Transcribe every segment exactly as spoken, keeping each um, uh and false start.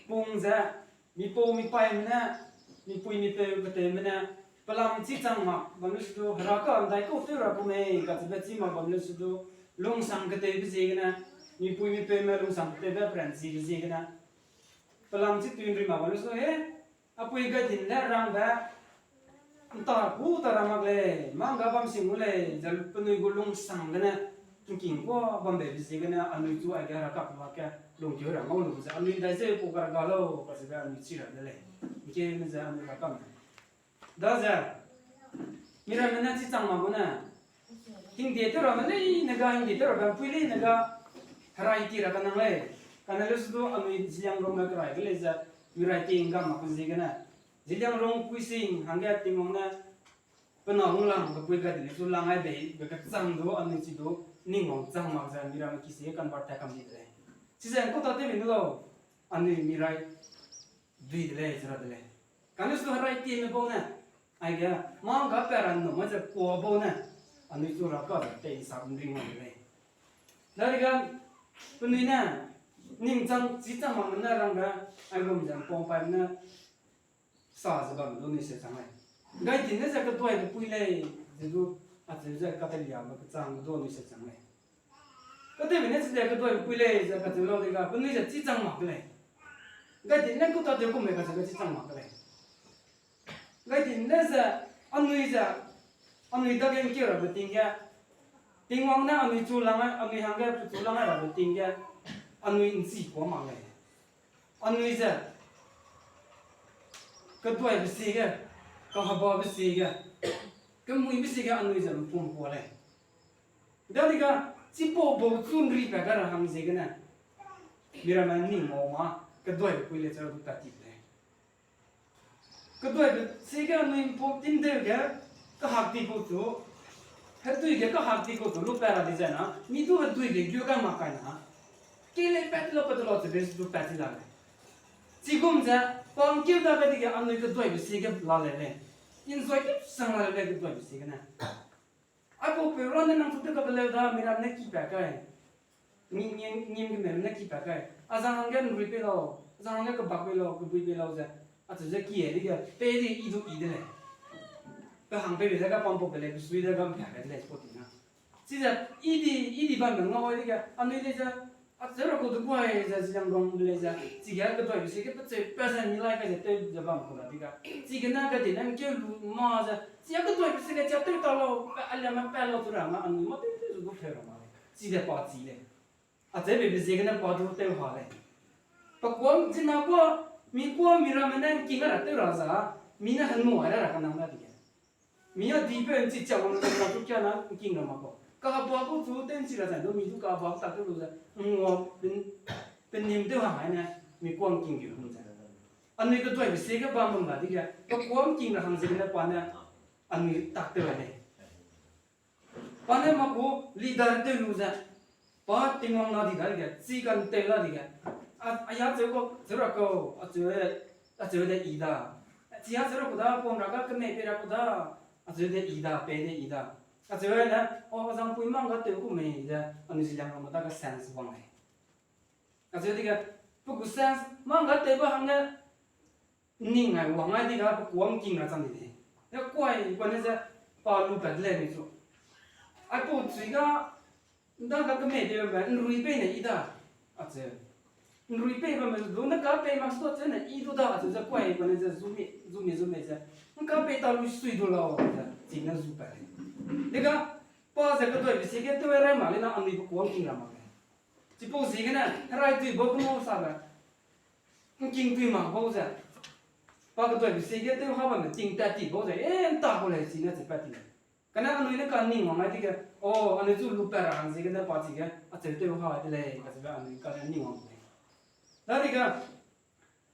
Pung ze, mipau mipaime ne, mipui mipeu keteume ne, pelam chi chang mak bam le su du, Heraka ndaikau tew ra ku mei kacheube chi mak bam le su du, lungsang ketewbe ziegene, mipui mipeume lungsang ketewbe peranchibe ziegene, pelam chi tui nri mak bam le su du, he, apui Gaidin ne rangbe, nta ku ta ra mak lei, mangga bam sing gu lei, ze penui gu lungsang gene, ngking kua bambe ziegene, anui chu aige Heraka pe mak ge, lungkeu ra ngau lu ze, anui ndai zeu ku kara ga lau, kacheube anui chi ra de lei. Ngkeme ze anui Heraka me. Daze, miramme ne chi chang mak gu ne, hingde tew ramme leine ga, hingde tew rabe pui leine ga, herai ti ra kanang lei. Kane le su du anui Zeliangrongme kerai ge lei ze, mirai ti ngga mak ku ziegene. Zeliangrong pui sing hangge Tingwang ne, pe na hunglang, pe pui Gaidin le su lang ai bei, be kechang du, anui chi du, ning wangchang mak ze, miramme ki si ge convert ta kam di de lei. Chize ngkau ta tew mi ne lau, anui mirai dui de lei, ze ra de lei. Kane su herai tieme bau ne, aige, mangga pe ra nnum mai ze kua bau ne, anui chu Heraka ze tei nsa kum ring wang de lei. Dadege, penui ne, ningchang, chi chang mak ne rangbe, aigum ze mpau paime ne, sa ze bam du anui se chang lei. Gaidin ne ze keduaibe pui lei, ze du, acheu ze kateliabe kechangbe du anui se chang lei. Katewbe ne chize keduaibe pui lei ze kacheu lau dega, penui ze chi chang mak lei. Gaidin ne ku tatew kum lei kacheube chi chang mak lei. Gaidin ne ze, anui ze, anui dage ngkeu rabe ting ge, Tingwang ne anui chu lang ai, anui hangge pechu lang ai rabe ting ge, anui nchi kua mak lei. Anui ze, keduaibe sie ge, kahebabe sie ge, kemuibe sie ge anui ze mpum kua lei. Dadege, chipau bau chu nri pa ga ra hang ziegene, miramme ning mau ma, keduaibe pui lei ze ra du tat ti lei. Keduaibe sie ge anui mpum timdeu ge, kahak ti kau chu, hedui ge kahak ti kau chu lu pat ra di zai na, mi du hedui ge gu kai mak kai na, kei lei pat lau pat lau cheube du pat ti la lei. Chigum ze, pa ngkeu dage dige anui keduaibe sie ge la lei lei. Enjoy tew sang la lei lei keduaibe sie gene. Aipau peu ra ne nang chu tew kabe leu da, miramme ne ki pat kai. Ni, ni, nim ge miramme ne ki pat kai. Azang hangge nrui pei lau, azang hangge kebak pei lau, kebui pei lau ze. Acheu ze ki e dige, pei di i du i de lei. Pe hang pei bei dege pampau pe lei, pe sui dege mpa kai de lei, spot na. Chize, i di, i di bambe ngau ai dige, anui lei ze, acheu ra kau du guai ze, Zeliangrong lei ze, chige keduaibe sie ge pecheu, pa ze mi lai kai ze tew ze bam kau la dige. Chigene Gaidin ne ngkeu lu ma ze, chia keduaibe sie ge chia tew ta lau, pe aliame pa lau chu ra ma, anui mâ tew tew zu du pheu ra ma lei. Chide pa chi lei. Acheu beibe ziegene pa du tew ha lei. Pe kuam china kua, mi kua miramme ne ngking ra tew ra za, mi ne henmua ra ra kanang da dige. Mi a dipeu nchi chiak wang na chu kia na ngking ra mak kau. Kaheba kau chu tew nchi ra zai du mi du kaheba tak tew lu ze, ngua pe, pe nim tew hang ai ne, mi kuam ngking ge hum ze. Anui keduaibe sie ge bam bam la dige, pe kuam ngking ra hang ziegene pa ne, anui tak tew ra lei. Pa ne ma gu leader tew lu ze, pa Tingwang na di da dige, chi kan tew la dige. A, a ya cheu kau, cheu ra kau, acheu, acheu de i da. Chi a cheu ra kau da, pum ra ga kemei pei ra kau da, acheu de i da, pei de i da. Acheu ne, o, azang pui mangga tew ku mei ze, anui Zeliangrongme dage sense wang lei. Acheu dige, pe gu sense, mangga tewbe hang ne, ning ai wang ai di ga pe kuam ngking ra chang di de. Ya kuai pa ne ze pa lu pat de lei mi chu. Aipau chui ga, nda ga kemei pei bambe, nrui pei ne i da. Acheu. Nrui pei bambe, du ne ka pei mak su acheu ne i du da, acheu ze kuai pa ne ze zu mi, zu mi, zu mi ze. Nka pei ta lu sui du lau, ze, chi ne zu pat lei. Dega, pa ze keduaibe sie ge tew rai mak lei na anui pe kuam ngking ra mak lei. Chipau ziegene, herai tui bau kenu sabe. Ngking tui mak bau ze. Pa keduaibe sie ge tew ha bamme ting tat ti bau ze. E, nta kau lei chi ne cheu pat ti lei. Kane anui ne ka ning wang ai dige. O, anui chu lu pat ra hang ziegene pa chige. Acheu tew ha de lei, kacheube anui kane ning wang lei. Dadege,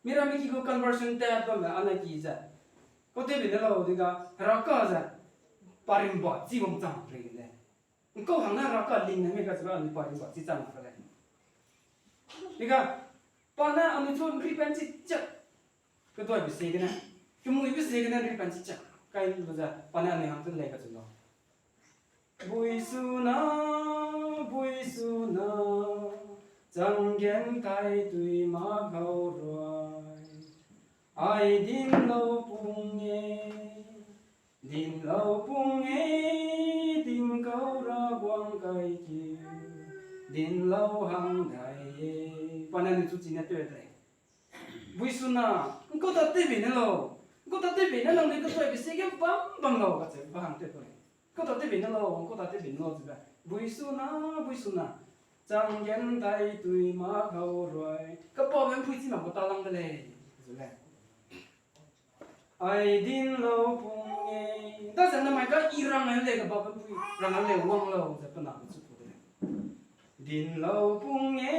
miramme ki gu conversion tat bamme anai ki ze. Kau tewbe ne lau dega, Heraka ze. Pa rimba, chi wangchang rei lei. Ngkau hang ne Heraka ling ne mei kacheube anui pa rimba chi chang ra lei. Dega, pa ne anui chu nri pen chi chak. Keduaibe sie gene. Kemuibe sie gene nri pen chi chak. Kai lu ze, pa ne anui hang te lei kacheu lau. Bui suna, bui suna, chang gen kai tui ma gau rua. Ai din lau pung e, din lau pung e, din kau ra guang kai ki, din lau hang dai e. Pa ne ni chu chi ne teu dai. Bui su na, ngkau ta tebe ne lau. Ngkau ta tebe ne lau, ni ka tui bi se ge bam bam lau, ka che ba hang teu ko lei. Ngkau ta tebe ne lau, ngkau ta tebe ne lau, ze be. Bui su na, bui su na. Chang gen dai tui ma kau roi. Ka pa ben pui chi ma ko ta lang de lei. Zu le. Ai din lau pung e. Da zan na mai ka i rang ai le ka ba ben pui. Rang ai le wang lau, ze pe na ko chu ko de lei. Din lau pung e,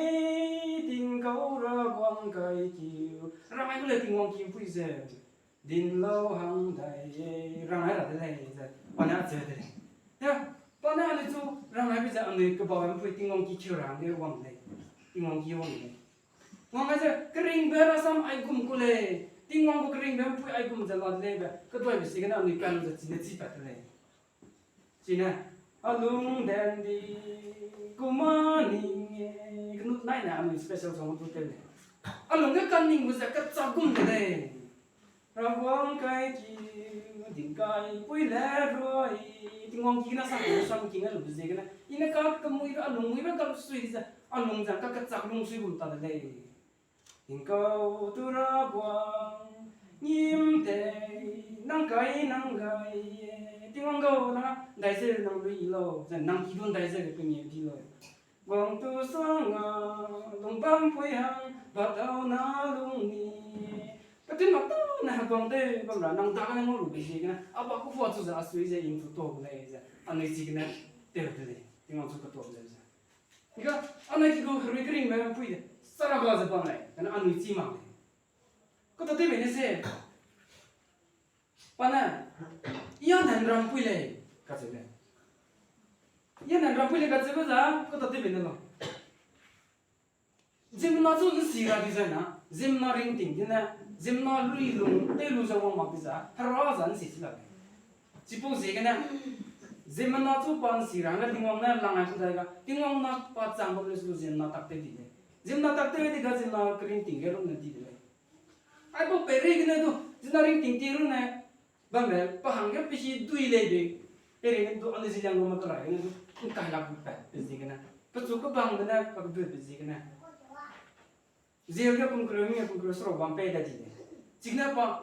din kau ra guang kai ki. Rang ai le Tingwang ki pui ze. Din lau hang dai e, rang ai ra de lei ze, pa ne a che de lei. Ya, pa ne anui chu rang ai be ze anui kebau mpui Tingwang ki kiu ra hangge wang lei. Tingwang ki wang lei. Wang ai ze, keringbe rasam ai gum ku lei. Tingwang gu keringbe mpui ai gum ze la de lei be, keduaibe ziegene anui kan ze chine chi pat de lei. Chine, a lung den di, kuma ning e, kenu nai ne anui special song tu tew lei. A lung ge kan ning bu ze kachak gum de lei. Raguang kai ki, ding kai pui le roi, Tingwang ki na sang, sang ki na lu ziegene. I ne ka kemui be, a lung mui be ka lu sui ze, a lung ze ka kachak lung sui gum ta de lei. Tingkau tu Raguang, ngim tei, nang kai, nang gai e, Tingwang gau na, dai ze nang lui lau, ze nang ki dun dai ze pe nge di lau. Guang tu sanga, lung bam pui hang, ba tau na lung ni. Pe tun mak tau na ha guang de, bam ra nang da na ngau lu be ziegene, a ba ku fua chu ze a sui ze ing tu to lei ze, anui ziegene, teu de lei, Tingwang chu ka to lei ze. Ika, anai ki gu herui keringbe mpui de, sara ga ze bam lei, kane anui chi mak lei. Ka ta tewbe ne se, pa ne, i a nan rampui lei, kacheu lei. I a nan rampui lei kacheube za, ka ta tewbe ne lau. Ziemmena chu nsi ra di zai na, ziemmena ringting di ne, ziemmena lui lung tew lu ze wang mak di za, hera za nsi chi lak lei. Chipau ziegene, ziemmena chu pa nsi ra hangge Tingwang ne lang ai ku dai ga, Tingwang na pa chang bam le su ziemmena tak tew di lei. Ziemmena tak tew di ga ziemmena keringting ge rune di de lei. Aipau peirei gene du, ziemmena ringting ti rune, bambe, pa hangge pe hi dui lei be, peirei gene du, anui Zeliangrongme kerai gene du, ngkai lak bu pat, pe ziegene. Pechu kebang de ne, pa kedu pe ziegene. Zeliangrong kum kereu mi, kum kereu seruk bam pei da di lei. Chigene pa,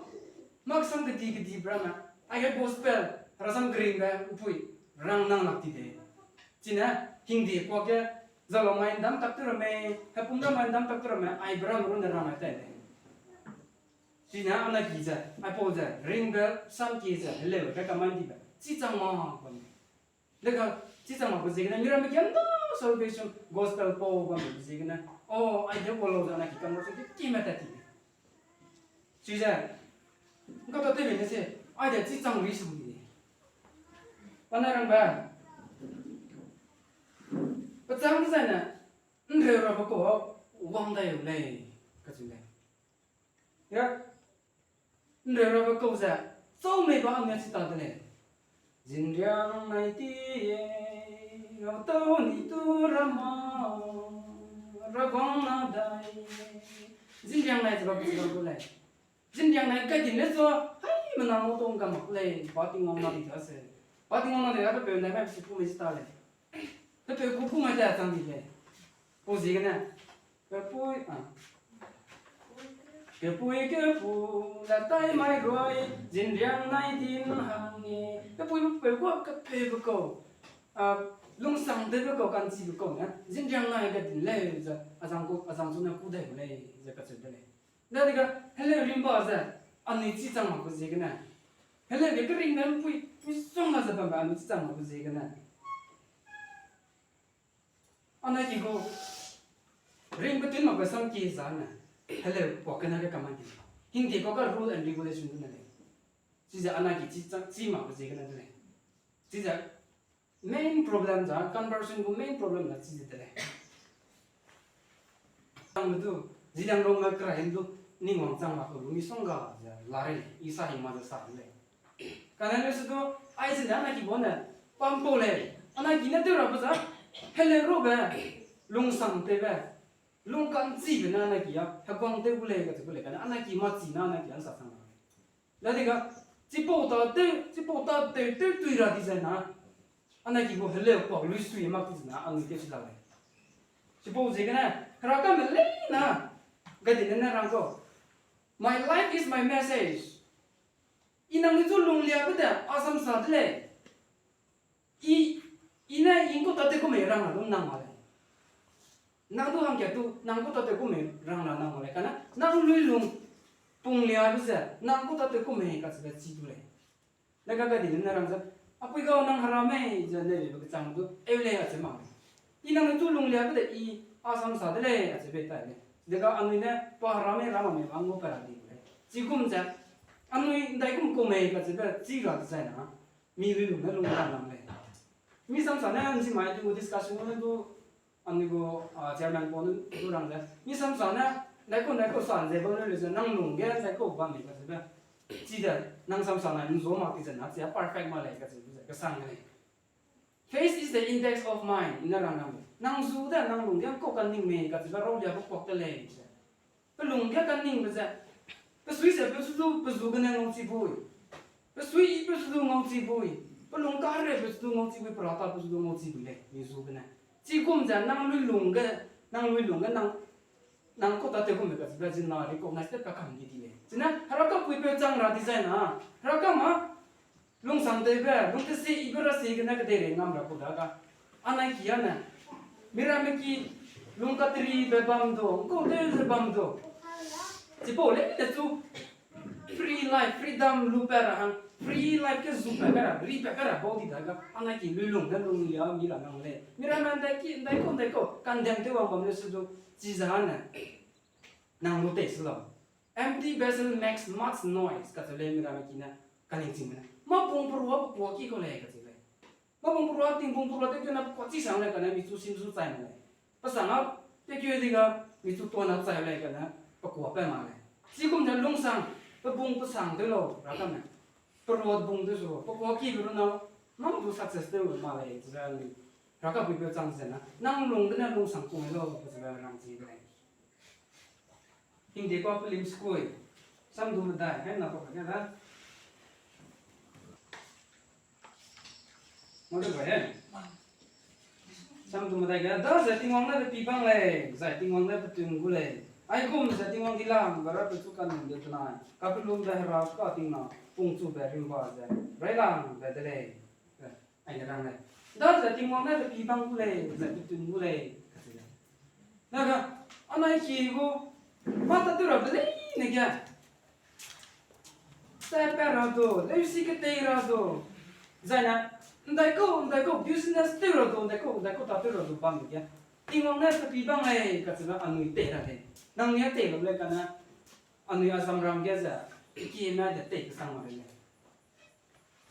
maksam kedi kedi be ramme, aige gospel, rasam keringbe, mpui, rang nang lak di de. Chine, hingde kuak ge, zalamai ndam tak te ramme, hepum ramai ndam tak te ramme, aibe ram rune rang ai tai lei. Chine anai ki ze, aipau ze, ringbe, samkie ze, heleu, ka command dibe, chi chang ma, bam. Lega, chi chang ma bu ziegene, miramme kiam da salvation, gospel pau, bam bu ziegene. O, aide pau lau ze anai ki kam lau ze, ki me tat ti. Chize, ngka ta tewbe ne se, aide chi chang ri sang di. Pa ne rangbe, pe chang dezaine, nreu rabe kau, wang dai u lei, kacheu lei. Ya, nreu rabe kau ze, chau mei ba anui chi ta de lei. Zinriang nai ti e, au tau ni tu rama, Raguang na dai. Zinriang nai ze ba bu gu lei. Zinriang nai kai din le chu, haimena ngau tau ngka mak lei, pa Tingwang na di da se. Pa Tingwang na di da pe peu nai mai pe pu mei chi ta lei. Pe peu ku ku mai ta chang di lei. Pau ziegene. Kepui, a. Kepui kepu, la tai mai roi, zinriang nai din hang e. Kepui peu kua kepeube kau. A, lungsangtewbe kau, ka'nchibe kau ne. Zinriang nai ka din lei ze, azang ku, azang chu ne ku dai gu lei ze kacheu de lei. Dadege, heleu ringba ze, anui chi chang mak bu ziegene. Heleu ge keringbe mpui, misongga ze bambe anui chi chang mak bu ziegene. Anai ki gu, ringbe tun makbe samkie zane, heleu kua kena ge command di. Hingde kua ka rule and regulation du ne lei. Chize anai ki chi chang, chi mak bu ziegene de lei. Chize main problem za, conversion gu main problem za chize de lei. Changme du, Zeliangrongme kerai du, ning wangchang mak lu misongga ze la rei, i sa hing ma ze sa de lei. Kane le se du, aize ne anai ki bau ne, pampau lei, anai ki ne tew rabe za, heleu rabe, lungsangtewbe, Lungka'nchibe ne anai ki a, heguang tew gu lei kacheu gu lei kane, anai ki mâ chi ne anai ki a nsa sang la lei. Dadege, chipau ta tew, chipau ta tew, tew tui ra di zai na, anai ki gu heleu pak lui sui mak ti zai na, anui tew chi la lei. Chipau ziegene, Heraka me lei na, gadi ne ne rang kau. My life is my message. I nang du chu lungliabe de, a samsa de lei. I, i ne i ngkau tate ku mei rang la du nang ma lei. Nang du hangkat tu, nang ngkau tate ku mei rang la nang ma lei. Kane, nang lui lung, pungliabe ze, nang ngkau tate ku mei kacheube chi du lei. Ne ka gadi ne rang ze, apui gau nang hera mei ze ne lebe kechang du, eu lei acheu mak lei. I nang du chu lungliabe de i, a samsa de lei acheu bei tai lei. Dega anui ne, pa hera mei ra ma mei ba ngau pa ra di lei. Chigum ze, anui ndaigum ku mei kacheube chi ra dezai na, mi lui lung ne lung ra nang lei. Mi samsa ne nchi mai du discussion ne du, anui gu, ah, chairman pa ne du rang ze, mi samsa ne, ndaikau, ndaikau san ze bam le ze, nang lung ge ndaikau bam mei kacheube. Chide, nang samsa nai nzu mak ti ze na, chia perfect ma lei kacheube ze, kesang lei. Face is the index of mind, i ne rang rang. Nang zu de, nang lung ge kau kaning mei kacheube rauliabe kuak de lei ze. Pe lung ge kaningbe ze, pe sui ze pe zu du, pe zu gene ngau chi bui. Pe sui i pe zu du ngau chi bui. Pe lung kahereube zu du ngau chi bui, pe ra ta pe zu du ngau chi bui lei, mi zu gene. Chigum ze nang lui lung ge, nang lui lung ge nang, nang kau tate gumbe kacheube zina recognize te pa kam di di lei. Chine, Heraka puipeu chang ra dezai na, Heraka ma, lungsangtewbe, lungtesi ibe ra si gene kedeirei ngam ra ku da ga. Anai ki ane, miramme ki lungkateribe bam du, ngkau tew ze bam du. Chipau leine chu free life, freedom lu pa ra hang, free life ke zu pa ka ra, ri pa ka ra bau di da ga. Anai ki lui lung ne lunglia mi ra nang lei. Miramme ndai ki, ndai kau, ndai kau, condemn tew wang bam le su du, chi za ne. Nang lu tei se lau. Empty vessel makes much noise, kacheu lei miramme ki ne, kaningchingme ne. Mâ pung perua pe kuaki kau lei, kacheu lei. Mâ pung perua, ting pung perua tewkeu na pe kuachi sang lei kane, michu sim zu chai mak lei. Pe sang a, tewkeu di ga, michu tuana chai lei kane, pe kuapat mak lei. Chigum ze lungsang, pe pung pe sang tew lau, Heraka me. Perua pung tew su, pe kuaki pe ru na, nang du success tew mak lei, cheu lei. Heraka puipeu chang ze na, nang lung gene lungsang kung lau, kacheu lei rang chi de lei. Hingde pa pelim skui, samdu medai, hemna pa kane da. Mâ de bai he. Samdu medai ge, daze Tingwang ne pe pî bang lei, zai Tingwang ne pe tun gu lei. Aigum ze Tingwang di lam, be rapeu chu kanum de benai, kapelumbe Hera ka tingna, pungchube rimba ze, railangbe de lei. Aine rang lei. Daze Tingwang ne pe pî bang gu lei, zai pe tun gu lei, kacheu lei. Daga, anai ki gu, mâ tatew rabe leine ge. Taipat ra du, leusi ketei ra du. Zai na, ndaikau, ndaikau, business tew ra du, ndaikau, ndaikau tatew ra du bam ge. Tingwang ne pe pî bang lei, kacheube anui tei ra lei. Nangnui a tei lu lei kane, anui Assam ram ge ze, kime de tei kesang mak lei.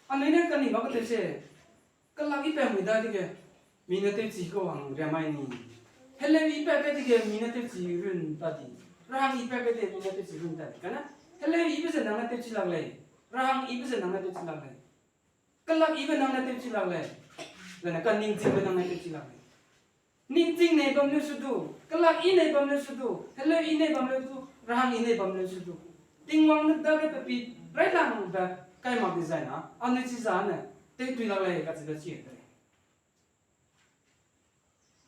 Anui ne kani mak ketei se, kelak i pat mui dadege, mi ne tewchi kau hang riamai ni. Heleu i pat kadege, mi ne tewchi run ta di. Rahang i pat kade, mi ne tewchi run ta di. Kane, heleu ibe ze nang ne tewchi lak lei. Rahang ibe ze nang ne tewchi lak lei. Kelak ibe nang ne tewchi lak lei. Zane kaningchingbe nang ne tewchi lak lei. Ningching nei bam leu su du, kelak i nei bam leu su du, heleu i nei bam leu du, rahang i nei bam leu su du. Tingwang ne dage pe pî railangbe kai mak dezai na, anui chi zane, tewtui lak lei kacheube chi de lei.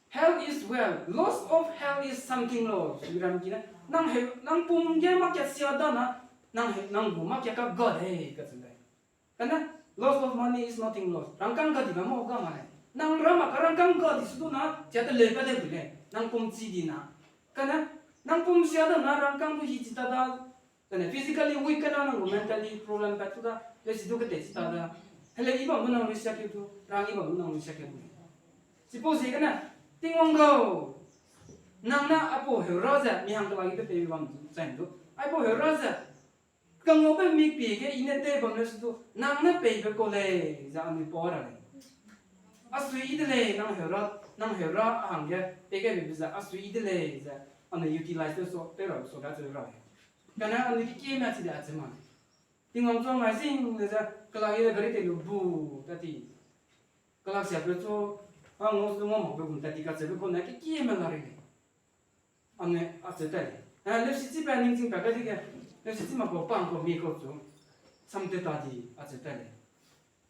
Health is wealth, loss of health is something lost. Miram ki ne, nang heu, nang pum ge mâ kat sia da na, nang heu, nang gu mâ kat ka ga de, kacheu lei. Kane, loss of money is nothing lost. Rangkâng ga dibe mâ ga ma lei. Nang ra mâ ka rangkâng ga di su du na, chia teleu pa de gu lei. Nang pum chi di na. Kane, nang pum sia da na rangkâng du hi chi ta da. Kane, physically weak kena nang gu mentally problem pat tu da. Lesi du ketei chi ta da. Heleu i bam du nang lui siakeu tu, rang i bam du nang lui siakeu tu. Chipau ziegene, Tingwang gau. Nang ne aipau heu ra ze, mi hang kelak ibe pei bam chai du. Aipau heu ra ze, kangaube mikpie ge i ne tei bam leu su du, nang ne peibe kau lei, ze anui pau ra lei. A sui i de lei, nang heu ra, nang heu ra a hangge, pei gai beibe ze, a sui i de lei, ze, anui utilize tew so, tew ra so da cheu ra lei. Kane anui ki kime chi de acheu ma lei. Tingwang chu ngai zing le ze, kelak i le gari tei lu bu, ta ti. Kelak siapeu chu, a ngau su ngau makbe gum ta ti kacheube kau ne ki kime la rei lei. Anui acheu tai lei. Eh, leusi chi pa ningching pa kai dige. Leusi chi mak kau pang kau mi kau chu. Sam te ta di acheu tai lei.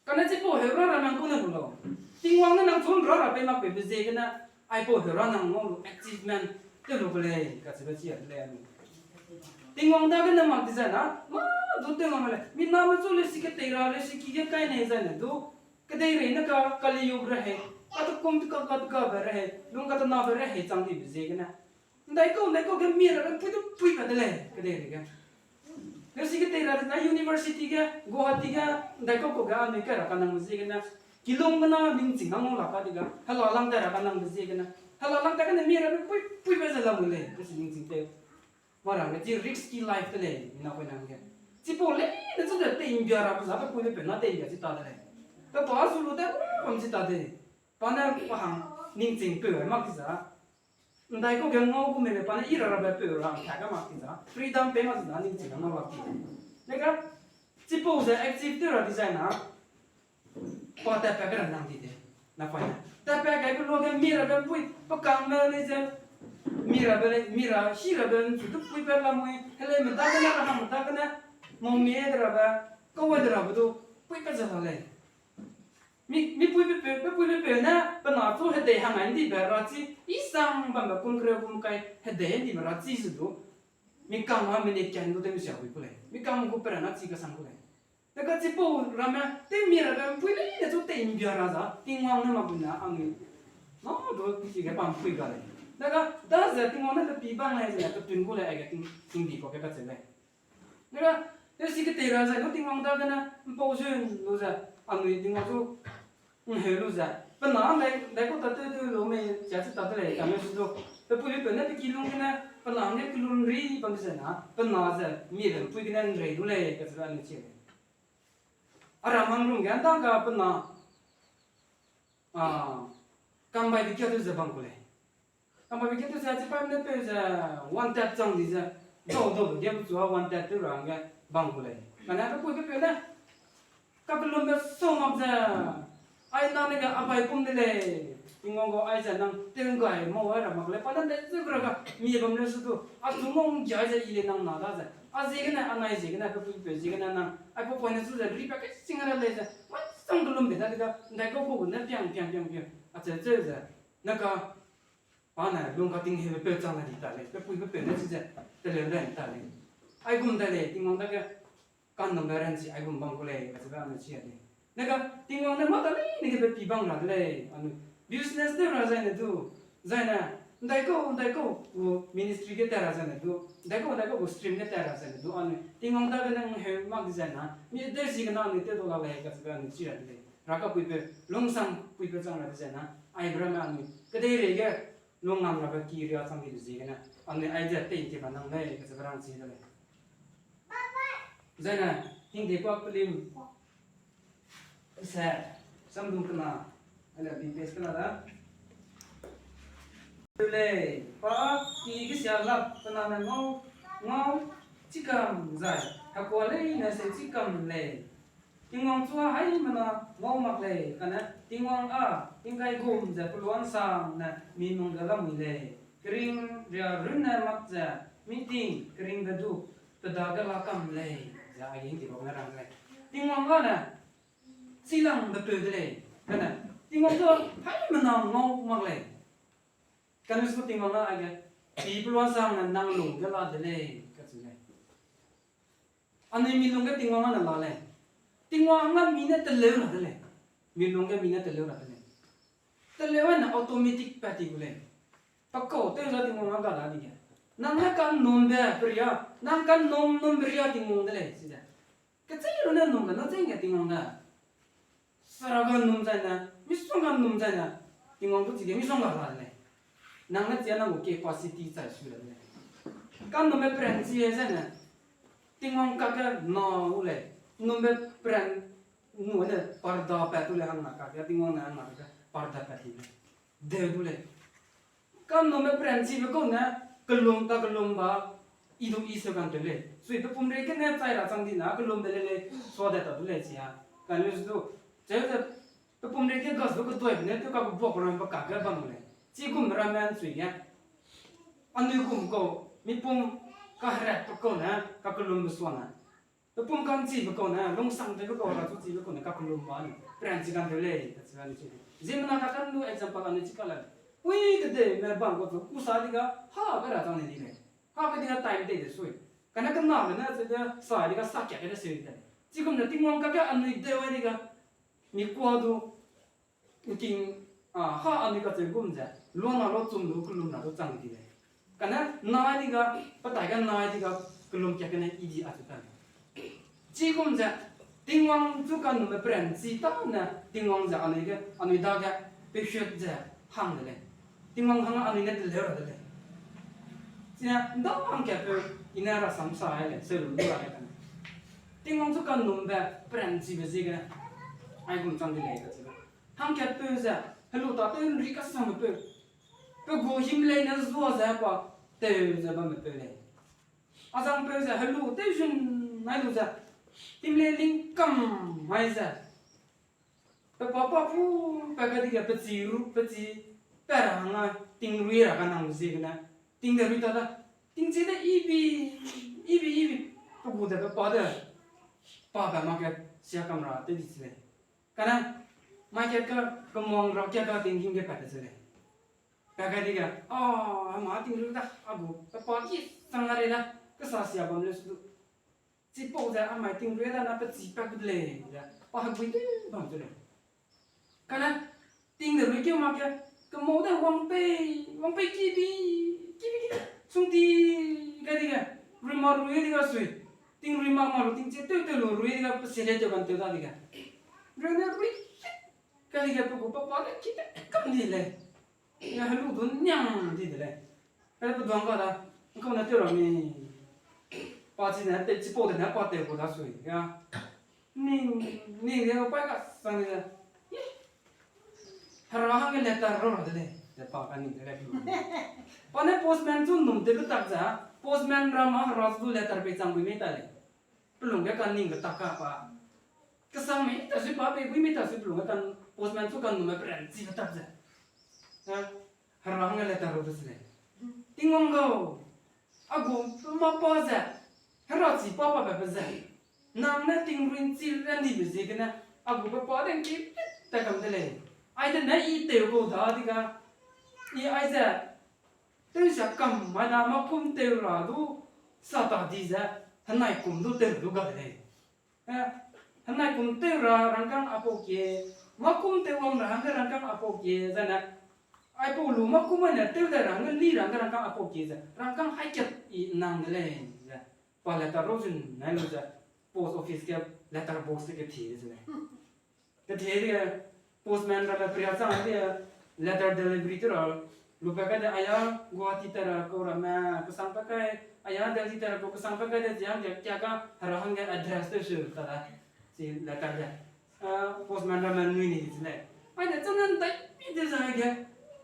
Kane chipau heu ra ra nang kau ne lu lau. Tingwang ne nang chun ra ra pei mak pei be ziegene, aipau heu ra nang ngau lu achievement te lu ke lei, kacheube chi a de lei anui. Tingwang dagene mak di zai na, ma du tew ngam lei. Mi name chu leusi ketei ra, leusi ki ge kai nei zai ne du. Kedeirei ne ka, kali yu rehei, katukum ka, katukabe rehei, lung katenabe rehei chang dibe ziegene. Ndaikau, ndaikau ge mi rabe mpui du mpui pa de lei, kedeirei ge. Leusi ketei ra de na university ge, Guwahati ge, ndaikau kau ge anui kai ra kanangbe ziegene. Kilung gene ningching nang ngau la ka di ga, hela lang tai ra kanangbe ziegene. Hela lang tai gene mi rabe mpui mpui pa ze lamui lei, leusi ningching tew. Mara ne chi risky life de lei, mi napoine hangge. Chipau leine chu de tei'mbia ra pe za pe pui pe peu na tei'mbia chi ta de lei. Pe pa su lu de, pam chi ta de. Pa ne pa hang ningching peu mak di za. Ndaikau ge ngau gu mei le pa ne i ra rabe peu ra hang ka mak di za. Freedom pei mak di za ningching ngau lak di. Lega, chipau ze active tew ra di zai na. Pa tatpat ge ra nang di de. Napoine. Tatpat gai pe luage mi rabe mpui, pe kangme lei ze, mi rabe lei, mi ra, hi rabe nchu du pui pe lamui, heleume dagene, ra hangme dagene, mongmi de rabe, kau de rabe du, pui pe ze la lei. Mi, mipui pe peu, pe pui pe peu ne, pe na chu hedei hang ai ndibe ra chi, i sang bambe kum kereu kum kai hedei ndibe ra chi ze du, mi kang a minute kan du tew mi sia hui ku lei. Mi kang gu pe ra na chi kasang ku lei. Dega chipau ramme, tew mi rabe mpui leine chu tei'mbia ra za, Tingwang ne mak gune anui. Na du chige pa mpui ga lei. Dega, daze Tingwang ne pe pi bang lei ze, pe tun gu lei aige ting, ting di kau ge kacheu lei. Dega, leusi ketei ra zai, lu Tingwang dagene, mpau zun lu ze, anui Tingwang chu, nheu lu ze, pe na ndai, ndaikau tatew tew lu mei, chia chi ta de lei, kame su du, pe pui pe peu ne pe kilung gene, pe na hangge kilung ri bam ze na, pe na ze, mi le mpui gene nrei du lei, kacheube anui chi lei. A ra mang lung ge, nda ga pe na, a, kambaibe kia tew ze bam ku lei. Kambaibe kia tew ze, chi pa ne peu ze, wanted chang di ze, dau dau ge pe chu a wanted tew ra hangge bam ku lei. Kane pe pui pe peu ne, kakellumbe sau mak ze, ai na ne ge abai pum de lei. Tingwang gau aize nang tew nggai mau ai ra mak lei. Pa ne de ze ra ga, mi bam leu su du, a chu ngau nggia ze i lei nang na da ze. A ziegene, anai ziegene, pe pui pe peu ziegene nang, aipau poine su ze, ri pa kai sing ra lei ze, mai sang kellumbe da de ga, ndaikau kau gu ne piang, piang, piang, piang, acheu cheu ze, ne ka, pa ne lung kating hebe peu chang la di ta lei, pe pui pe peu ne chi ze, teleu dai ta lei. Aigum dai lei, Tingwang dage, kanumbe ranchi aigum bam ku lei, kacheube anui chi a lei. Ne ka, Tingwang ne mâ ta leine ge pe pi bang ra de lei, anui. Business tew ra zai ne du, zai ne, ndaikau, ndaikau, gu ministry ge tat ra zai ne du, ndaikau, ndaikau, gu stream ge tat ra zai ne du, anui. Tingwang dagene nheu mak di zai na, mi de ziegene anui tew dau la lei, kacheube anui chi ra de lei. Ra kapui peu, lungsang pui peu chang ra de zai na, aibe ramme anui. Kedeirei ge, lungngam rabe ki ria chang dibe ziegene, anui aize tei ti ba nang lei, kacheube rang chi de lei. Zai ne, hingde kuak pelim, se, samdung kena, ale big base kena da. Lei, pa, ki ge sia lak, kena ne ngau, ngau, chikam zai, hekua leine se chikam lei. Tingwang chu a haimena ngau mak lei, kane Tingwang a, tingkai gum ze peluansang ne mi nung ge lamui lei. Kering ria runne mak ze, mi ting keringbe du, pe dage la kam lei, ze aige hingde bau ne rang lei. Tingwang a ne, chilangbe peu de lei, kane, Tingwang chu a haimena ngau mak lei. Kane su Tingwang a aige, pi peluansang ne nang lung ge la de lei, kacheu lei. Anui mi lungge Tingwang a ne la lei. Tingwang a mi ne teleu ra de lei. Mi lungge mi ne teleu ra de lei. Teleu a ne automatic pat ti gu lei. Pakau tew za Tingwang a ga la di ge. Nang ne kanumbe peria, nang kanum numbe ria Tingwang de lei, chize. Kechei lu ne num ge, nang chei ge Tingwang de. Sara ga num zai ne, misongga num zai ne, Tingwang gu chige misongga la lei. Nang ne chia nang gu capacity chai su lei. Kanumbe peran chi zai ne, Tingwang kakge na u lei. Numbe peran nu ne parda pat tu lei hangna kakge, Tingwang ne hangna kakge parda pat ti lei. Deu du lei. Kanumbe peran chibe kau ne, kelum ta kelum ba, i du i seu kan tew lei. Sui pe pum rei gene chai ra chang di na, kelumbe lei lei, sua de ta du lei chi a. Kan lu du, cheu ze, pe pum rei ge gas du keduaibe ne, tew ka bu buak ram pe kakge bam lei. Chigum ramme ’nsui ge. Anui gum kau, mipum kaheratbe kau ne, kakellumbe suane. Pepum ka'nchibe kau ne, lungsangtewbe kau, rachu chibe kau ne, kakellum ba ne, peranchi ka'ntew lei, kachi la ni chi. Ziemmena kakellum example anui chi ka la. Ui, kedei me bam kau chu, ku sa di ga, ha, be ra chang ni di lei. Ha, be di ga time tei de sui. Kane kena be ne, chi de, sa di ga, sa kia ke de sui de. Chigum ne, Tingwang kage anui deu ai di ga, mi kua du, Nking, a, ha anui kacheu gum ze, luana lu chum lu kellum ra du chang di lei. Kane nai di ga, petai ga nai di ga, kellum kia kene i di a chu ta lei. Chigum ze, Tingwang chu kanume peranchi ta ne, Tingwang ze anui ge, anui dage, pehuat ze, hang de lei. Tingwang hang anui ne teleu ra de lei. Chine, nda hangkatpeu, i ne rasam sa ai lei, seu lu lu ra lei kane. Tingwang chu kanumbe, peranchibe ziegene, aigum chang di lei kachi ga. Hangkatpeu ze, helu tatew nri kasamme peu. Pe gu himlei ne zua ze pa, tew ze bamme peu lei. Azangpeu ze, helu tewzun nai lu ze, himlei ling kam mai ze. Pe pa pa pu, pe ga di ga, pe chi ru, pe chi, pe ra hanga, tingrui ra ga nang ziegene. Ting de rui ta da, tingchie de ibi, ibi, ibi, pe gu de pe pa de, pa ga ma ke, sia kam ra, te di chi lei. Kane, mai kat ka, kemuang ra kia ka tinggîm ge pat de ze lei. Pe ga di ga, a, ma tingrui da, a gu, pe pa ki, sang la rei da, kesa sia bam le su du. Chipau ze, a mai tingrui da na pe chi pat gu de lei, ze, pa hegui de bam de lei. Kane, ting de rui keu mak ge, kemau de wangpei, wangpei kibi, kibi, kibi, sungti, ga di ga, rui ma rui di ga sui, tingrui ma ma lu, tingchie tew tew lu, rui di ga, pe se le tew kan tew da di ga. Rui ne rui, ga di ga, pe gu pe pa de, ki de, kam di lei. Nga helu du niang di de lei. Pe pe duang ga da, ngkau ne tew ra mi. Pa chi ne, te chipau de ne pa tew gu da sui, ya. Ning, ning de pai ga sang de. Hera hangge letter ro ra de lei, ze pa ka ning de lei. Pa ne postman chu num tewbe tak za, postman ramme hera chu du letter pei chang bui mei ta lei. Pelung ge kaningbe tak ka pa. Kesang mei ta sui pa pei bui mei ta sui pelung ge kan postman chu kanume peranchibe tak ze. Hera hangge letter ro de se lei. Tingwang gau, a gu pe mâ pa ze, hera chi pa pa pe pe ze. Nang ne tingrui nchi randibe ziegene, a gu pe pa de ngki tat kam de lei. Aide ne i tew kau da di ga, i aize, tewsia kam mai da mâ kum tew ra du, sa ta di ze, henai kum du tew du ga de lei. Eh, henai kum tew ra rangkâng apau kie, mâ kum tew wang ra hangge rangkâng apau kie, zane, aipau lu mâ kum ne tew dai ra hangge li ra hangge rangkâng apau kie ze, rangkâng hai kat i nang de lei, ze, pa letter ro zun nai lu ze, post office ge letter box de kethie de ze lei. Kethie de, postman ramme peria chang de, letter delivery tew ra, lu pa kai de aya Guwahati ta ra kau ramme, kesang pa kai, aya Delhi ta ra kau kesang pa kai de, ziang de kia ka, hera hangge address tew su ta da, chi letter de. Ah, postman ramme nui ni chi lei. Aide chang nan dai pi de zai ge,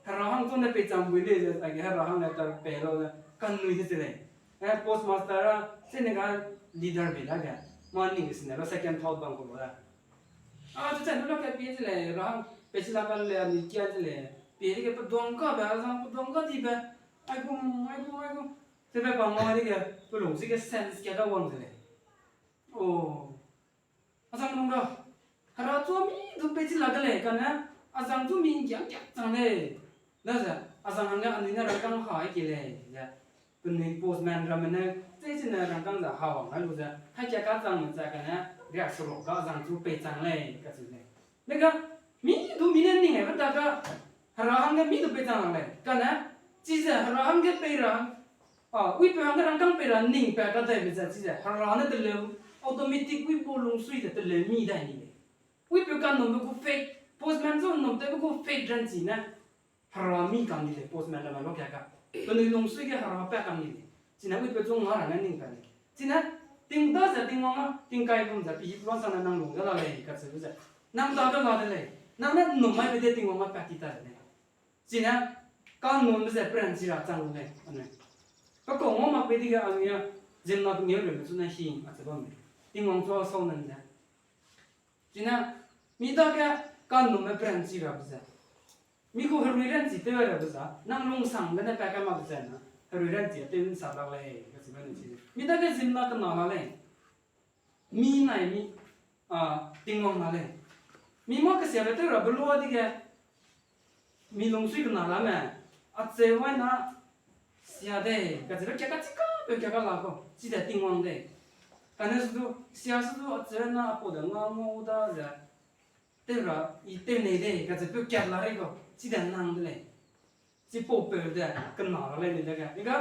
hera hang chang ne pei chang bui lei ze, aige hera hang letter pei lau ze, kanui de chi lei. Eh, postmaster a, sene ga leader bei dage, mâ ning sene ga second thought bam ku lu da. A, chu chai lu la ka pie chi lei, ra hang, pei chi la ka le, anui kia chi lei. Pie dege pe duang kabe, azang pe duang ka dibe. Aigum, aigum, aigum. Tebe pa ngau dege, pelung chige sense kia da wang chi lei. O. Azang lung ga. Hera chu mi du pei chi la de lei, kane, azang chu mi nggianggiak chang lei. Daze, azang hangge anui ne rangkâng hai ke lei, ze. Penui postman ramme ne, chei chine rangkâng ze ha wang ai lu ze, hai kia kachangme ze kane, riakseruk ga azang chu pei chang lei, kacheu lei. Dega, mi du mi ne ning aibe ta ga, hera hangge mi du pei chang lei, kane, chize hera hangge pei ra, a, uipeu hangge rangkâng pei ra ning pa kadaibe ze chize, hera ne teleu, automatic uipau lungsui ze teleu mi dai ni lei. Uipeu kanumbe gu faith, postman chu num tewbe gu faith ranchi ne, hera mi kam di lei, postman ramme luakia ka. Penui lungsui ge hera pa kam di lei. Chine uipeu chu nga ra ne ning pa lei. Chine, ting da ze Tingwang a, tingkai gum ze, pehî peluansang ne nang lung de la lei, kacheube ze. Nang dage la de lei. Nang ne num maibe de Tingwang a pat ti ta de lei. Chine, kanumbe ze peranchi ra chang lei, anui. Pe kau ngau mak pei dege anui a, ziemmena pengêureube chu ne hing acheu bam lei. Tingwang chu a sau nan ze. Chine, mi dage kanumbe peranchi rabe ze. Mi gu herui ranchi tew rabe ze. Nang lungsangbe ne pa kai mak ze na. Rui ran chi tew nsa lak lei, kachibe ni chi. Mi dage zim na kena la lei. Mi nai mi, a, Tingwang na lei. Mi mâ kesiabe tew rabe lua dige, mi lungsui kena lame, acheu wai na, sia dei, kachibe kia ka chika peu kia ka la kau, chide Tingwang dei. Kane su du, sia su du, acheu na, apau de nga ngau da ze, tew ra, i tew nei dei, kachibe peu kia la rei kau, chide nang de lei. Chipaupeu de kena ra lei ni dege. Iga,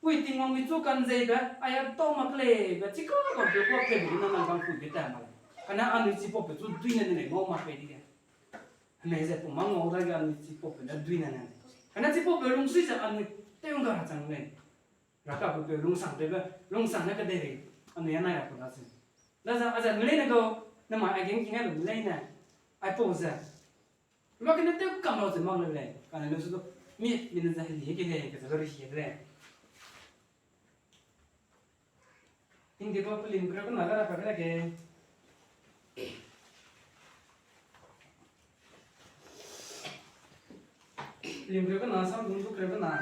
pui Tingwang mi chu kanzeibe, aia tau mak lei be, chika kampeu kuâ pei be na nang kangpui be ta mak lei. Kane anui chipaupeu chu duine ne lei, ngau mak pei dige. Hemei ze pum ma ngau dage anui chipaupeu ne duine ne lei. Kane chipaupeu lungsui ze anui tew ngga ra chang lei. Rakapeupeu lungsangtewbe, lungsang ne kedeirei, anui anai ra ku daseu. Daze, aze mi leine gau, nemai aigeng king ai lu mi leine, aipau ze. Lua kene tew kam lau ze mak le lei, kane lu su du, mi, mi ne ze heli hege lei, kaze lu rehie de lei. Hindi pa pelim kereu kena ga ra pa ge lei ge. Pelim kereu kena, samdung du kereu kena.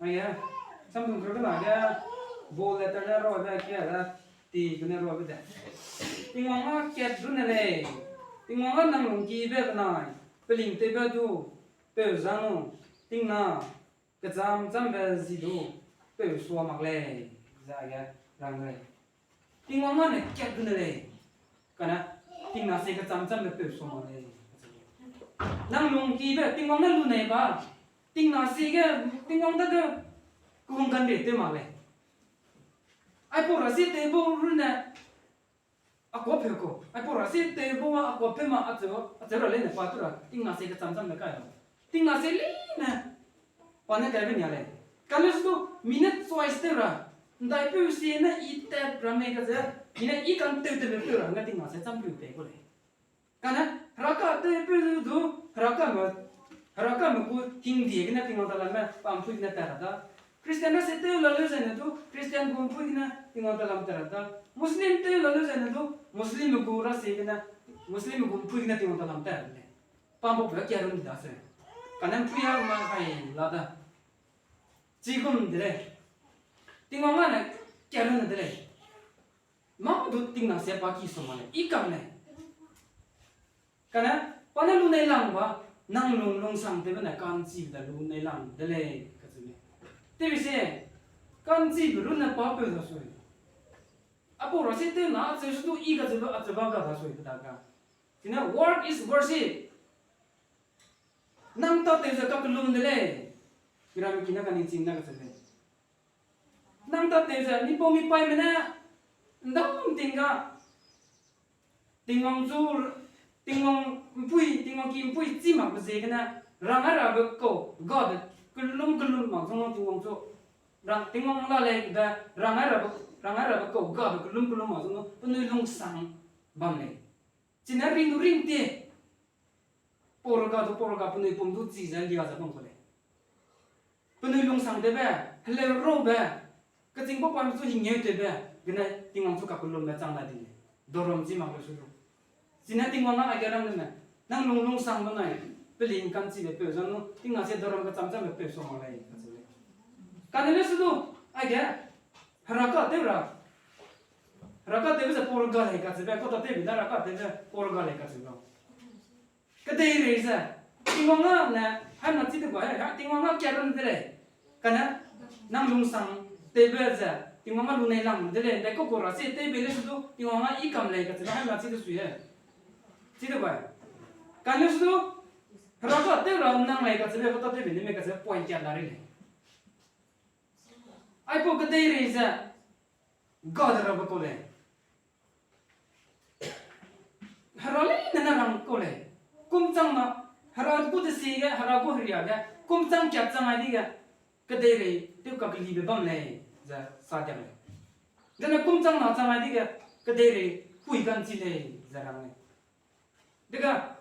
Aige, samdung kereu kena ge, bold letter ne rabe kia da, ti gene rabe de. Tingwang â kat runne lei. Tingwang â nang lungkibe benai, pelingtewbe du, peu za nu, tingna, kecham chambe zi du, peu sua mak lei, ze aige rang lei. Tingwang â ne kat runne lei. Kane, tingna sie kecham chambe peu sua mak lei. Nang lungkibe, Tingwang ne lunei ba. Tingna sie ge, Tingwang dage, kehung kanrie tew mak lei. Aipau ra sie tew bau runne, a kuâ peu kau. Aipau ra sie tew bau a kuâ peu ma acheu, acheu ra leine pa tu ra, tingna sie kecham chambe kai lau. Tingna sie leine, pa ne kaibe nia lei. Kane su du, mi ne choice tew ra, ndaipeu sie ne i tat ra mei kaze, mi ne i kan tew tewbe peu ra, hangge tingna sie cham peu pei gu lei. Kane, Heraka tewpeu du, Herakame, Herakame gu hingdie gene Tingwang talamme, pa mpui gene tat ra da. Christian ra sie tew la leu zene du, Christian gu mpui gene Tingwang talam tat ra da. Muslim tew la leu zene du, Muslim gu ra sie gene, Muslim gu mpui gene Tingwang talam tat ra de lei. Pa mpau pe kia run di daseu. Kane mpui a ma kai la da. Chigum de lei. Tingwang â ne kia run de lei. Mâ du tingna sie pa ki sua mak lei, i kam lei. Kane, pa ne lunei lang ba, nang lung lungsangtewbe ne ka'nchibe de lunei lang de lei, kacheu lei. Tewbe se, ka'nchibe runne pa peu dasui. Apau ra sie tew na acheu su du i kacheu du acheu ba ga dasui pe da ga. Chine, work is worship. Nang tatew ze kakellum de lei. Miram kine kaningching na kacheu lei. Nang tatew ze, mipau mipaime ne, ndam ting ga, Tingwang chu, Tingwang mpui, Tingwang ki mpui chî makbe ziegene, rang ai rabe kau, ga de, kellum kellum mak zung Tingwang chu, rang, Tingwang la lei be, rang ai rabe, rang ai rabe kau, ga de, kellum kellum mak zung, penui lungsang bam lei. Chine ring du ring tie. Pau rega du pau rega penui pum du chi ze lia ze bam ku lei. Penui lungsangtewbe, heleu rabe, kechîng pau pame chu hingeu tewbe, gene Tingwang chu kakellumbe chang la di lei. Dorom chî mak leu su du. Chine Tingwang â aige rang dene, nang lung lungsangbe nai, peling ka'nchibe peu zang nu, tingna sie dorom kecham chambe peu sua mak lei, kacheu lei. Kane leu su du, aige, Heraka tew ra. Heraka tewbe ze pau rega lei kacheube, kau tatewbe da Heraka tewbe pau rega lei kacheu lau. Kedeirei ze, Tingwang â ne, haimna chi de bai, ha, Tingwang â kia run de lei. Kane, nang lungsangtewbe ze, Tingwang â lunei lang de lei, dai kau kau ra sie tewbe leu su du, Tingwang â i kam lei kacheube haimna chi de sui e. Chi de bai. Kane su du, Heraka tew ra nang lei kacheube, kau tatewbe ne me kacheube point kia la rei lei. Aipau kedeirei ze, ga de rabe kau lei. Hera leine ne rang kau lei. Kum chang na, Hera gu desige, Hera gu heria ge, kum chang kiak chang ai dige, kedeirei tew kakelibe bam lei, ze sa diak lei. Zene kum chang na chang ai dige, kedeirei pui ka'nchi lei, ze rang lei. Dega,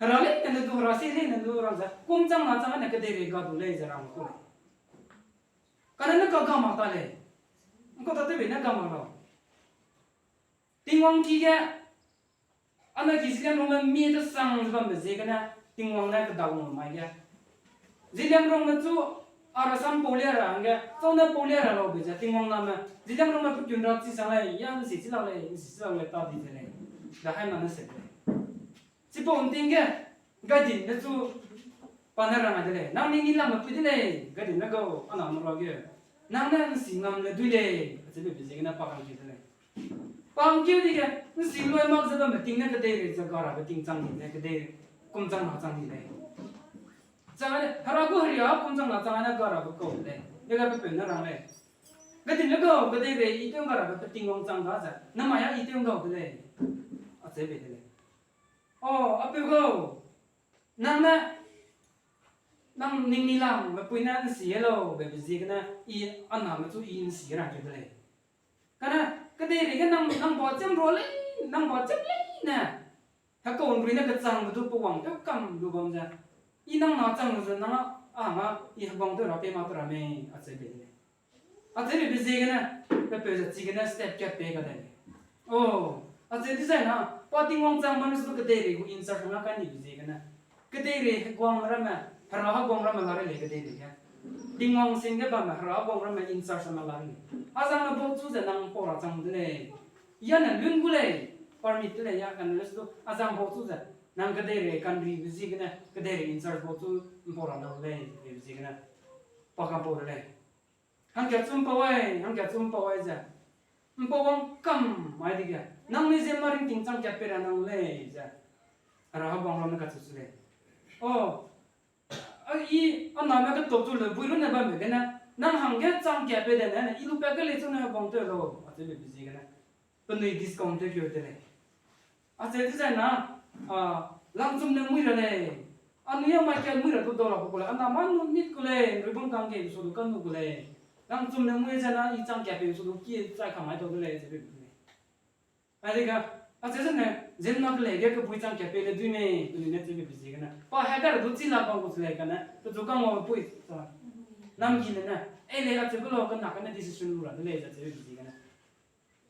Hera leine ne du, Hera sie leine du rang ze, kum chang na chang ai ne kedeirei ga du lei, ze rang kau lei. Kane ne ka ga mak ta lei. Nkau tatewbe ne ga mak lau. Tingwang ki ge, Anai ki Zeliangrongme mi te sang ze bambe ziegene, Tingwang ne kedau mai ge. Zeliangrongme chu, ara sam pau lia ra hangge, chau ne pau lia ra laube ze, Tingwang name, Zeliangrongme pe kun ra chi sang lei, ya nsi chi lau lei, nsi chi lau lei, ta di ze lei. Da hai na ne se lei. Chipau nting ge, gadin ne chu, pa ne rang de lei. Nang ni ni lam me pui de lei, gadin ne gau, ana mo ra ge. Nang ne nsi ngam le dui lei, acheube ziegene pa kang ki de lei. Pa hangkeu dige, nsi loi mak ze bamme ting ne kedeirei ze garabe ting chang di ne, kedei kum chang na chang di lei. Chang ne, hera gu heria kum chang na chang ne garabe kau de lei. Dega pe peu ne rang lei. Gadin ne gau, kedeirei i tew garabe pe Tingwang chang ga ze, namai a i tew gau de lei. Acheube de lei. O, apeu gau, nang ne, nang ning ni lam me pui ne nsi lau, bebe ziegene, i aname chu i nsi ra ke de lei. Kane, kedeirei ge nang, nang ba cham rua lei, nang ba cham lei ne. Hekau nrui ne kechangbe du pe wang tew kam lu bam ze. I nang na chang lu ze nang a, a ma, i heguang tew ra pei ma pe ra mei, acheu bei de lei. Acheube ziegene, pe peu ze chigene step kat pei ga de lei. O, acheu dizai na, pa Tingwang chang bam su kedeirei gu in charge na kai nibe ziegene. Kedeirei heguang ramme, hera heguang ramme la rei lei kedeirei ge. Tingwang sing ge bamme, hera heguang ramme in charge ramme la rei lei. Azang ne bau chu ze nang pau ra chang de lei. Ya ne lun gu lei, permit de lei ya, kane le su, azang bau chu ze, nang kedeirei kanribe ziegene, kedeirei in charge bau chu mpau ra dau lei, be ziegene. Pa kampau de lei. Hangkat chu mpau ai, hangkat chu mpau ai ze. Mpau wang kam mai dege. Nang ne ze ma ringting chang kat pei ra nang lei ze. Hera heguang ramme kacheu su lei. O, a i, aname ketuak chu le bui runne bamme gene. Nang hangge chang kat pei de ne, i lu pat ke lei chu ne heguang tew lau, acheube ziegene. Penui discount tew keu de lei. Acheu dizai na, a, langchum ne mui ra lei. Anui a mai kat mui ra du dau ra ku lei. Aname nu nit ku lei, nrui bum kangge su du kanu ku lei. Langchum ne mui ze na i chang kat pei su du ki chai ka mai dau de lei, acheube lei. Aidega, acheu zene, ziemmena kelei ge kebui chang kat pei le dui mei, penui ne cheube ziegene. Pa hacker du chi la bam gu se lei kane, pechu kangwangpui, sa. Namgi ne ne, ei lei acheu gu lau kena kane decision lu ra de lei, acheube ziegene.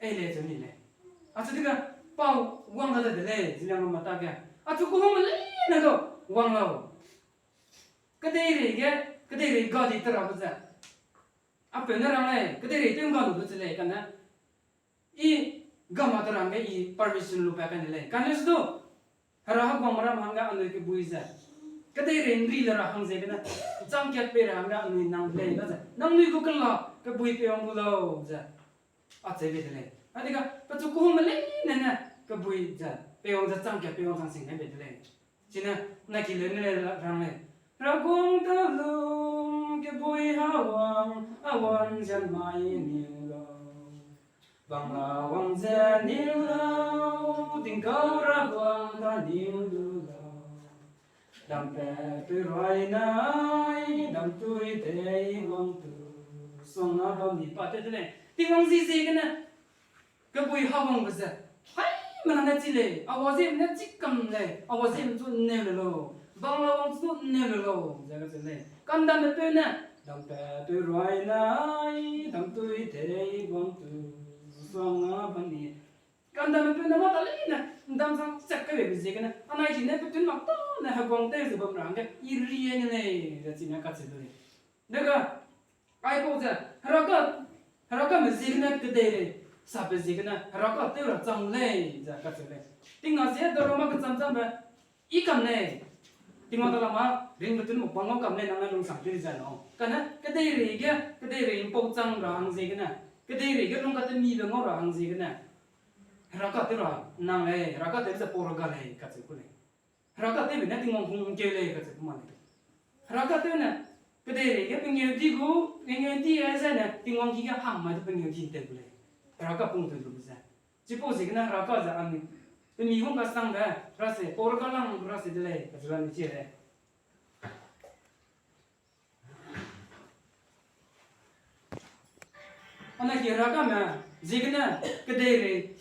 Ei lei cheu ni lei. Acheu dega, pa wang da de lei, Zeliangrongme ta ge. Acheu ku hung leine du, wang lau. Kedeirei ge, kedeirei gadi te rabe ze. Apeu ne rang lei, kedeirei tew ngga lu du che lei kane. I gama te rangge i permission lu pa kane lei. Kane su du, hera heguang ram hangge anui kebui ze. Kedeirei nri le ra hang ziegene, chang kat pei ra hangge anui nang lei ga ze. Nangnui gu kela, kebui pei wang gu lau ze. Acheube de lei. Aidega, pechu ku hung leine ne, kebui ze, pei wang ze chang kat pei wang chang sing ne bei de lei. Chine, na ki leu ne le rang lei. Raguang ta lum kebui hawang, a wang zen mai niu lau. Bang la wang ze niu lau, tingkau Raguang ta niu lu lau. Dampe tui roi nai, dam tui tei wang tu. Suang na bam ni pa te de lei. Tingwang zi ziegene. Kebui hawangbe ze, haimena ne chi lei, awa ziemme ne chi kam lei, awa ziemme chu nneu le lau, bang la wang chu nneu le lau, ze kacheu lei. Kandamme peu ne, dampe tui roi nai, dam tui tei wang tu, suang na bam ni. Kandamme peu ne mâ ta leine, ndam sang chak kai beibe ziegene, anai ki ne pe tun mak ta ne heguang tew ze bam ra hangge, i rie ne lei, ze chine kacheu de lei. Dega, aipau ze, heraka, herakame ziegene kedeirei, sabe ziegene, heraka tew ra chang lei, ze kacheu lei. Tingna zie, daroma kecham chambe, i kam lei. Tingwang ta lama, ringbe tun mukbang ngau kam lei, nang ne lungsang tew di zai nau. Kane, kedeirei ge, kedeirei mpau chang ra hang ziegene, kedeirei ge lungkatemibe ngau ra hang ziegene. Heraka tew ra, nang lei, heraka tew ze pau ra ga lei, kacheu ku lei. Heraka tewbe ne Tingwang hung keu lei kacheu ku ma lei. Heraka tew ne, kedeirei ge pengeu di gu, pengeu di ai ze ne, Tingwang ki ge hang mai du pengeu di tew gu lei. Heraka pung tew lu ze. Chipau ziegene heraka ze anui, pemi hung kasangbe, rase, pau ra kalang rase de lei, kacheu la ni chi lei. Anai ki herakame ziegene, kedeirei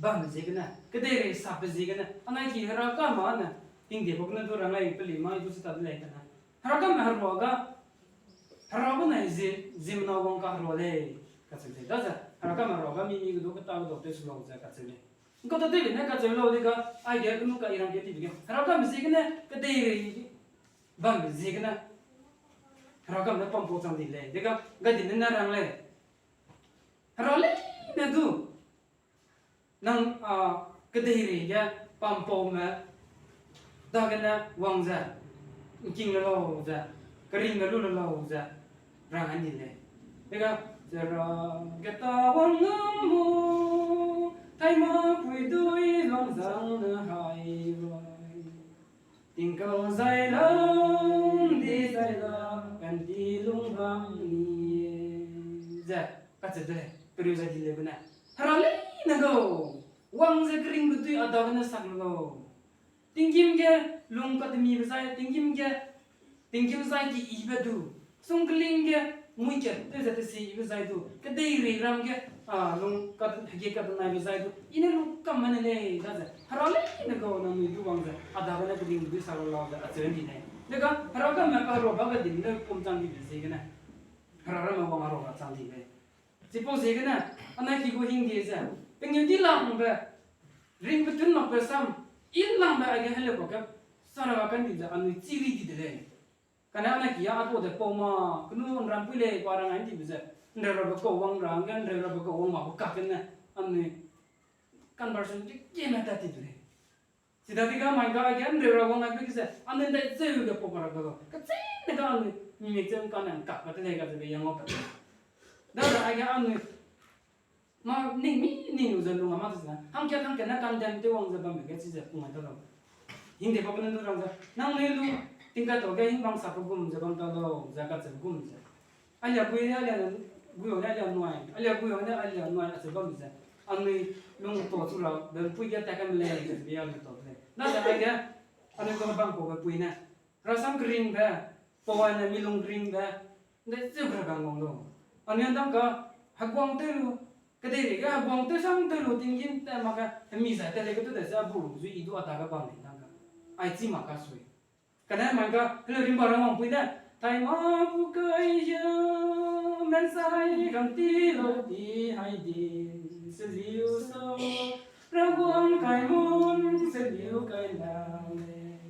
bam ziegene, kedeirei sabe ziegene, anai ki herakame ne, hingde bak ne du rangai peli mai du se ta de lei kane. Herakame herua ga, hera gu nai zie, ziemmena wang kaherua lei, kacheu lei. Daze, herakame herua ga mi mi ge du keta ge du tew su lau ze kacheu lei. Nkau ta tewbe ne kacheu lau dega, aige kenu ka i rang ge tibe ge. Hera kame ziegene, kedeirei bambe ziegene. Hera kame ne pampau chang di lei. Dega, gadin ne rang lei. Hera leine du. Nang, a, kedeirei ge pampaume dagene wang ze, ngking le lau ze, keringme lu le lau ze, rang ai ni lei. Dega, zera geta wang ngam mu, taima pui dui langzang ne hai roi. Tingkau zai lang di zai la, kanti lung bam ni e. Ze, kacheu de lei, periu zai di lei bene. Hera leine gau, wang ze keringbe dui a dagene sak le lau. Tinggîm ge lung katemibe zai, tinggîm ge, tinggîm zai ki ibe du. Sungkling ge, mui kat tew ze tesi ibe zai du. Kedeirei ram ge, a, lung kat, hege katenaibe zai du. I ne lu kamme ne lei, daze. Hera leine gau nangnui du wang ze, a dagene keringbe dui sak le lau ze, acheu ni lei. Dega, Hera kame ka rua ba gadin ne pum chang dibe ziegene. Hera ramme wang a rua ra chang di lei. Chipau ziegene, anai ki gu hingde ze, pengeu di langbe, ringbe tun makbe sam, i langbe aige heleu ba ge, sara kan di ze, anui chiri di de lei. Kane anai ki a apau de pau ma, kenu nrampui lei, pa rang ai dibe ze, nreu rabe kau wang ra, nge nreu rabe kau wang ma, bu kakene, anui conversion ke keme tat ti de lei. Chidadege mai ga aige nreu ra wang aibe ge ze, anui ndai zeu ge pau ka ra ga ga. Kachene ga anui, mi mik ze ngkane ngkak ka de lei kacheube yang ngau pat. Daze aige anui, ma ning mi ning lu ze lung a ma ze, hangkat hangkat ne condemn tew wang ze bambe ge chize pung ai ta lau. Hingde pa ne du rang ze, nangnui lu, tingkai tau ge hingbang sak pe gum ze bam ta lau, ze kacheube gum ze. Alia gui ne alia gui ne alia nuai, alia gui ne alia nuai acheu bam ze. Anui lung tau chu ra, bempui ge tat kam lei, kacheube a lu tau de lei. Daze aige, anui kau bang paube pui ne. Rasam keringbe, pau ne mi lung keringbe, nde zeu ra bang wang lu. Anui ndang ka, heguang tew lu, kedeirei ge heguang tew sang tew lu tinggîm tat mak ge, hemi zai tat lei ge tew de ze a bu lu zui i du a dage bam lei ndang ka. Ai chi mak ka sui. Kane mai ga, heleu rimba ra wangpui ne, taima pu kai ya, men sai gam ti lau ti hai di, seliu sau, ra guang kai mun, seliu kai la lei.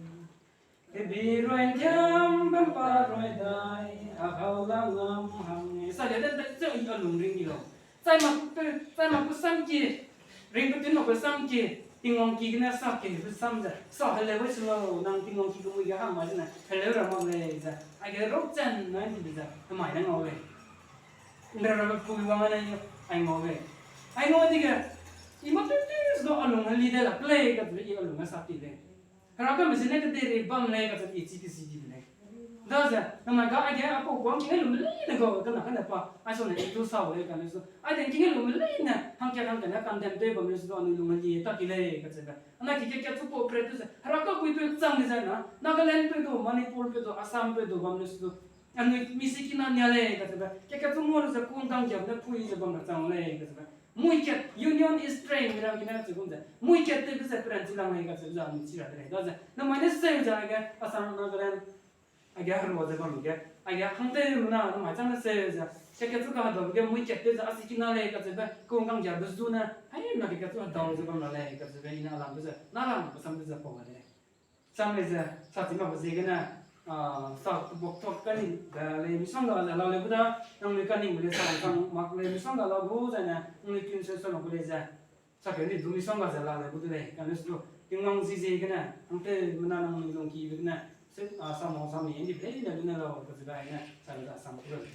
Kebi roi ndiam, bam pa roi dai, a hau la ngam hang e. Sa le den tat zeu i a lung ring i lau. Chai mak pe, chai mak pe sam ki, ring pe tun mak pe sam ki, Tingwang ki gene sa kebe sam ze, sa heleu wei se lau, nang Tingwang ki kemui ge hang mai zene, heleu ra mak lei ze, aige rau chen nai dibe ze, hemai ne ngau lei. Nreu rabe pui wang ne, ai ngau lei. Ai ngau dege, i ma tew tew se du a lung heli de lak lei, kacheube i a lung ge sa ti lei. Hera kame zene kedeirei bam lei, kacheube i chi kesi di de lei. Daze, namai ga aige apau guang ki helume leine gau, kena kane pa, aisone i du sa lei, kane su. Aide ki helume leine, hangkat hangkat ne condemn tew bam lei su du anui lung heli ta ki lei, kacheube. Anai ki kat kat chu cooperate tew ze, Hera kapuipeu chang di zai na, Nagaland peu du, Manipur peu du, Assam peu du bam lei su du. Anui mi sikina nia lei, kacheube. Kat kat chu ngau lu ze kungdang giabe ne pui ze bam ra chang lei, kacheube. Mui kat, union is strength, mi rang gene acheu gum ze. Mui kat tewbe ze peranchi lang lei, kacheube ze anui chi ra de lei. Daze, namai ne seu ze aige, Assam, Nagaland, aige herua ze bam ge, aige hangtewmena namai chang ne seu ze, kat kat chu kahedau ge mui kat tew ze a sikina lei, kacheube, kungdang giabe zu ne, haimena kat kat chu hedau ze bam ra lei, kacheube, i ne a lam tew ze, na lam pe sam tew ze pau ga de lei. Sam lei ze, sa chi mak pe ziegene, a, sa tebak tak kani, de lei misongga ze lau lei gu da, nangnui kaningbe lei sa chang mak lei misongga lau gu zai ne, nangnui tun seu sa mak gu lei ze. Sakeu ni du misongga ze la lei gu de lei, kane su du, Tingwang zi ziegene, hangtewmena nangnui lungkibe gene, se, a, sa mau sa mi ndi pe lei ne lu ne lau, kacheube ne, sa lei ze sam gu lei,